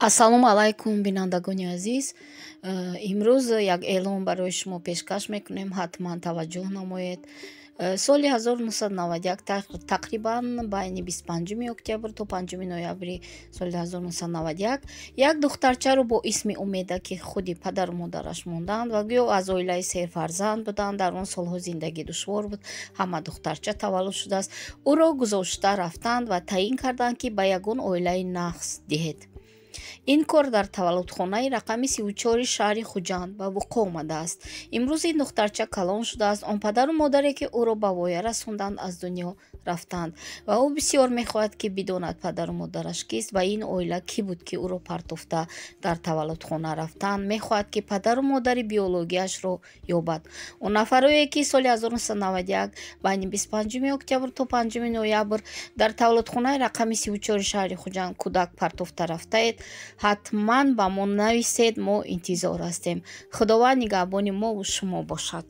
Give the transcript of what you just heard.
Ассалому алайкум, бинандагони азиз. Имрӯз як эълон барои шумо пешкаш мекунем, ҳатман таваҷҷӯҳ намоед. Соли 1991, тақрибан байни 25 октябр то 5 ноябри соли 1991, як духтарчаро бо исми Умеда, ки худи падару модараш монданд ва гӯё аз оилаи серфарзанд буданд, дар он солҳо зиндагӣ душвор буд, ҳама духтарча таваллуд шудааст, ӯро гузошта рафтанд ва таъин карданд, ки ба ягон оилаи нағз диҳед. Ин кор дар таваллудхонаи рақами 34-и шаҳри Хуҷанд ба вуқӯъ омадааст. Имрӯз ин духтарча калон шудааст. Он падару модаре, ки ӯро ба воя расонданд, аз дунё рафтанд ва ӯ бисёр мехоҳад, ки бидонад падару модараш кист ва ин оила кӣ буд, ки ӯро партофта дар таваллудхона рафтанд. Мехоҳад, ки падару модари биологияшро ёбад. Он нафарое, ки соли 1991 байни 25 октябр то 5 ноябр дар таваллудхонаи рақами 34-и шаҳри Хуҷанд кӯдак партофта рафтаед, ҳатман ба мо нависед, мо интизор ҳастем. Худованд нигаҳбони мову шумо бошад.